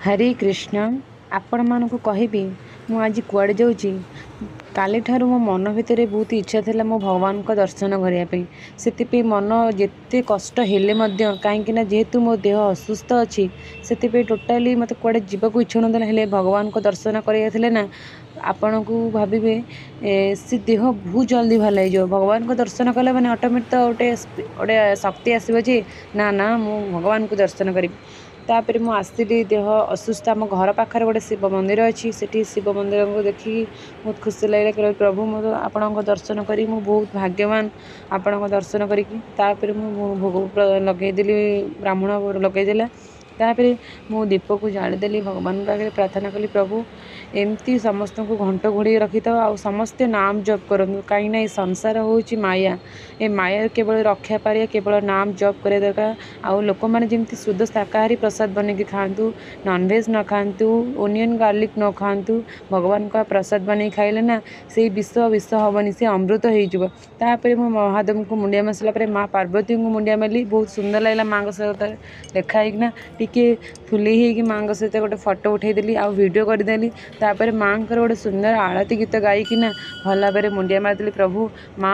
ହରେ କୃଷ୍ଣ। ଆପଣମାନଙ୍କୁ କହିବି ମୁଁ ଆଜି କୁଆଡ଼େ ଯାଉଛି। କାଲିଠାରୁ ମୋ ମନ ଭିତରେ ବହୁତ ଇଚ୍ଛା ଥିଲା ମୋ ଭଗବାନଙ୍କ ଦର୍ଶନ କରିବା ପାଇଁ। ସେଥିପାଇଁ ମନ ଯେତେ କଷ୍ଟ ହେଲେ ମଧ୍ୟ, କାହିଁକିନା ଯେହେତୁ ମୋ ଦେହ ଅସୁସ୍ଥ ଅଛି, ସେଥିପାଇଁ ଟୋଟାଲି ମୋତେ କୁଆଡ଼େ ଯିବାକୁ ଇଚ୍ଛା ହେଉନଥିଲା। ହେଲେ ଭଗବାନଙ୍କ ଦର୍ଶନ କରିବାର ଥିଲା ନା। ଆପଣଙ୍କୁ ଭାବିବେ ସେ ଦେହ ବହୁତ ଜଲ୍ଦି ଭଲ ହେଇଯିବ। ଭଗବାନଙ୍କ ଦର୍ଶନ କଲେ ମାନେ ଅଟୋମେଟିକ୍ ତ ଗୋଟେ ଶକ୍ତି ଆସିବ ଯେ ନା ନା, ମୁଁ ଭଗବାନଙ୍କୁ ଦର୍ଶନ କରିବି। ତାପରେ ମୁଁ ଆସିଲି, ଦେହ ଅସୁସ୍ଥ। ଆମ ଘର ପାଖରେ ଗୋଟେ ଶିବ ମନ୍ଦିର ଅଛି। ସେଠି ଶିବ ମନ୍ଦିରକୁ ଦେଖିକି ବହୁତ ଖୁସି ଲାଗିଲା। କହିଲେ, ପ୍ରଭୁ, ମୁଁ ଆପଣଙ୍କ ଦର୍ଶନ କରି ମୁଁ ବହୁତ ଭାଗ୍ୟବାନ, ଆପଣଙ୍କ ଦର୍ଶନ କରିକି। ତାପରେ ମୁଁ ଭୋଗ ଲଗେଇଦେଲି, ବ୍ରାହ୍ମଣ ଲଗେଇଦେଲା। ତାପରେ ମୁଁ ଦୀପକୁ ଜାଳିଦେଲି, ଭଗବାନଙ୍କ ଆଗରେ ପ୍ରାର୍ଥନା କଲି, ପ୍ରଭୁ, ଏମିତି ସମସ୍ତଙ୍କୁ ଘଣ୍ଟ ଘୋଡ଼େଇ ରଖିଥାଅ ଆଉ ସମସ୍ତେ ନାମ ଜପ କରନ୍ତୁ। କାହିଁକିନା ଏ ସଂସାର ହେଉଛି ମାୟା। ଏ ମାୟାରୁ କେବଳ ରକ୍ଷା ପାରିବା କେବଳ ନାମ ଜପ କରିବା ଦରକାର। ଆଉ ଲୋକମାନେ ଯେମିତି ଶୁଦ୍ଧ ଶାକାହାରୀ ପ୍ରସାଦ ବନେଇକି ଖାଆନ୍ତୁ, ନନଭେଜ୍ ନ ଖାଆନ୍ତୁ, ଓନିଅନ୍ ଗାର୍ଲିକ୍ ନ ଖାଆନ୍ତୁ। ଭଗବାନଙ୍କ ପ୍ରସାଦ ବନେଇକି ଖାଇଲେ ନା ସେଇ ବିଷ ବିଷ ହେବନି, ସେ ଅମୃତ ହେଇଯିବ। ତାପରେ ମୁଁ ମହାଦେବଙ୍କୁ ମୁଣ୍ଡିଆ ମାରି ସାରିଲା ପରେ ମା ପାର୍ବତୀଙ୍କୁ ମୁଣ୍ଡିଆ ମାରିଲି। ବହୁତ ସୁନ୍ଦର ଲାଗିଲା ମାଆଙ୍କ ସହିତ ଦେଖା ହେଇକିନା। ଟିକେ ଫୁଲେଇ ହେଇକି ମାଆଙ୍କ ସହିତ ଗୋଟେ ଫଟୋ ଉଠେଇଦେଲି ଆଉ ଭିଡ଼ିଓ କରିଦେଲି। ତାପରେ ମାଆଙ୍କର ଗୋଟେ ସୁନ୍ଦର ଆଳତି ଗୀତ ଗାଇକିନା ଭଲ ଭାବରେ ମୁଣ୍ଡିଆ ମାରିଦେଲି। ପ୍ରଭୁ ମା,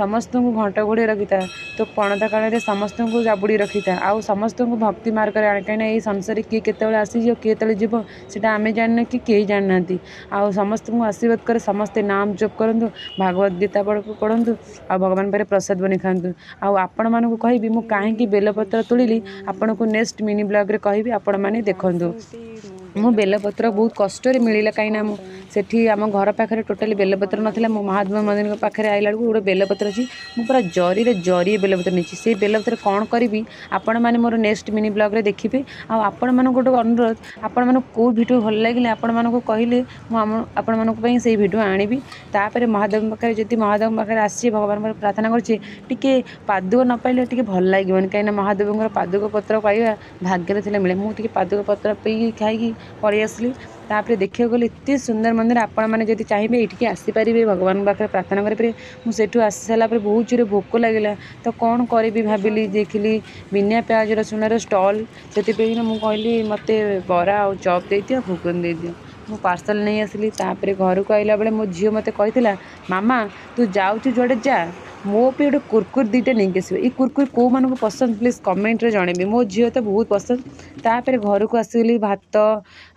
ସମସ୍ତଙ୍କୁ ଘଣ୍ଟ ଘୋଡ଼େଇ ରଖିଥା, ତୋ ପଣତ କାଳରେ ସମସ୍ତଙ୍କୁ ଜାବୁଡ଼ି ରଖିଥା ଆଉ ସମସ୍ତଙ୍କୁ ଭକ୍ତି ମାର୍ଗରେ ଆଣେ। କାହିଁକିନା ଏଇ ସଂସାରରେ କିଏ କେତେବେଳେ ଆସିଯିବ, କିଏ କେତେବେଳେ ଯିବ, ସେଇଟା ଆମେ ଜାଣିନେ କି କେହି ଜାଣିନାହାନ୍ତି। ଆଉ ସମସ୍ତଙ୍କୁ ଆଶୀର୍ବାଦ କରେ, ସମସ୍ତେ ନାମ ଜପ କରନ୍ତୁ, ଭାଗବତ ଗୀତା ପଢ଼ନ୍ତୁ ଆଉ ଭଗବାନ ପାଖରେ ପ୍ରସାଦ ବନେଇ ଖାଆନ୍ତୁ। ଆଉ ଆପଣମାନଙ୍କୁ କହିବି ମୁଁ ହରେ କାହିଁକି ବେଲପତ୍ର କୃଷ୍ଣ। ତୋଳିଲି, ଆପଣଙ୍କୁ ନେକ୍ସଟ ମିନି ବ୍ଲଗ୍ରେ କହିବି, ଆପଣମାନେ ଦେଖନ୍ତୁ। ବାସନ୍ତୀ, ମୁଁ ମୁଁ ବେଲପତ୍ର ବେଲପତ୍ର ବହୁତ କଷ୍ଟରେ ମିଳିଲା, ତୋଳୁଛି କାହିଁକିନା କ'ଣ ମୁଁ ପାଇଁ ସେଠି ଆମ ଘର ପାଖରେ ତ ଟୋଟାଲି ବେଲପତ୍ର ନଥିଲା। ଆପଣମାନେ ମୁଁ ମହାତ୍ମା ମନ୍ଦିରଙ୍କ ପାଖରେ ଦେଖିପାରିବେ। ଆଇଲା ବେଳକୁ ଗୋଟେ ବେଲପତ୍ର ଅଛି। ମୁଁ ପୁରା ଜରିରେ ଜରିଏ ବେଲପତ୍ର ନେଇଛି। ସେଇ ବେଲପତ୍ର କ'ଣ କରିବି, ଆପଣମାନେ ମୋର ନେକ୍ସଟ ମିନି ବ୍ଲଗ୍ରେ ଦେଖିବେ। ଆଉ ଆପଣମାନଙ୍କୁ ଗୋଟେ ଅନୁରୋଧ, ଆପଣମାନଙ୍କୁ କେଉଁ ଭିଡ଼ିଓ ଭଲ ଲାଗିଲେ ଆପଣମାନଙ୍କୁ କହିଲେ ମୁଁ ଆମ ଆପଣମାନଙ୍କ ପାଇଁ ସେଇ ଭିଡ଼ିଓ ଆଣିବି। ତାପରେ ମହାଦେବଙ୍କ ପାଖରେ, ଯଦି ମହାଦେବଙ୍କ ପାଖରେ ଆସିଛି, ଭଗବାନଙ୍କ ପାଖରେ ପ୍ରାର୍ଥନା କରୁଛି, ଟିକେ ପାଦୁକ ନ ପାଇଲେ ଟିକେ ଭଲ ଲାଗିବନି। କାହିଁକିନା ମହାଦେବଙ୍କର ପାଦୁକ ପତ୍ର ପାଇବା ଭାଗ୍ୟରେ ଥିଲେ ମିଳେ। ମୁଁ ଟିକେ ପାଦୁକ ପତ୍ର ପିଇକି ଖାଇକି ପଳେଇ ଆସିଲି। ତାପରେ ଦେଖିବାକୁ ଗଲେ ଏତେ ସୁନ୍ଦର ମନ୍ଦିର, ଆପଣମାନେ ଯଦି ଚାହିଁବେ ଏଇଠିକି ଆସିପାରିବେ, ଭଗବାନଙ୍କ ପାଖରେ ପ୍ରାର୍ଥନା କରିପାରିବେ। ମୁଁ ସେଠୁ ଆସି ସାରିଲା ପରେ ବହୁତ ଜୋରେ ଭୋକ ଲାଗିଲା। ତ କ'ଣ କରିବି ଭାବିଲି, ଦେଖିଲି ବିନା ପିଆଜ ରସୁଣର ଷ୍ଟଲ୍। ସେଥିପାଇଁ ମୁଁ କହିଲି, ମୋତେ ବରା ଆଉ ଚପ୍ ଦେଇଦିଅ, ଘୁଗୁନି ଦେଇଦିଅ। ମୁଁ ପାର୍ସଲ୍ ନେଇ ଆସିଲି। ତାପରେ ଘରକୁ ଆଇଲା ବେଳେ ମୋ ଝିଅ ମୋତେ କହିଥିଲା, ମାମା, ତୁ ଯାଉଛୁ ଯୁଆଡ଼େ ଯା, ମୋ ପାଇଁ ଗୋଟେ କୁରକୁର ଦୁଇଟା ନେଇକି ଆସିବ। ଏଇ କୁରକୁର କେଉଁମାନଙ୍କୁ ପସନ୍ଦ, ପ୍ଲିଜ୍ କମେଣ୍ଟରେ ଜଣେଇବେ। ମୋ ଝିଅ ତ ବହୁତ ପସନ୍ଦ। ତାପରେ ଘରକୁ ଆସିଗଲି, ଭାତ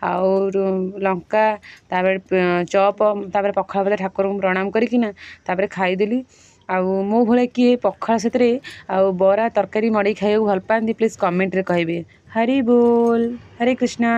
ଆଉ ଲଙ୍କା, ତାପରେ ଚପ୍, ତାପରେ ପଖାଳ ଭାତ ଠାକୁରଙ୍କୁ ପ୍ରଣାମ କରିକିନା ତାପରେ ଖାଇଦେଲି। ଆଉ ମୋ ଭଳିଆ କିଏ ପଖାଳ ସାଥିରେ ଆଉ ବରା ତରକାରୀ ମଡ଼େଇ ଖାଇବାକୁ ଭଲ ପାଆନ୍ତି, ପ୍ଲିଜ୍ କମେଣ୍ଟରେ କହିବେ। ହରି ବୋଲ, ହରେ କୃଷ୍ଣା।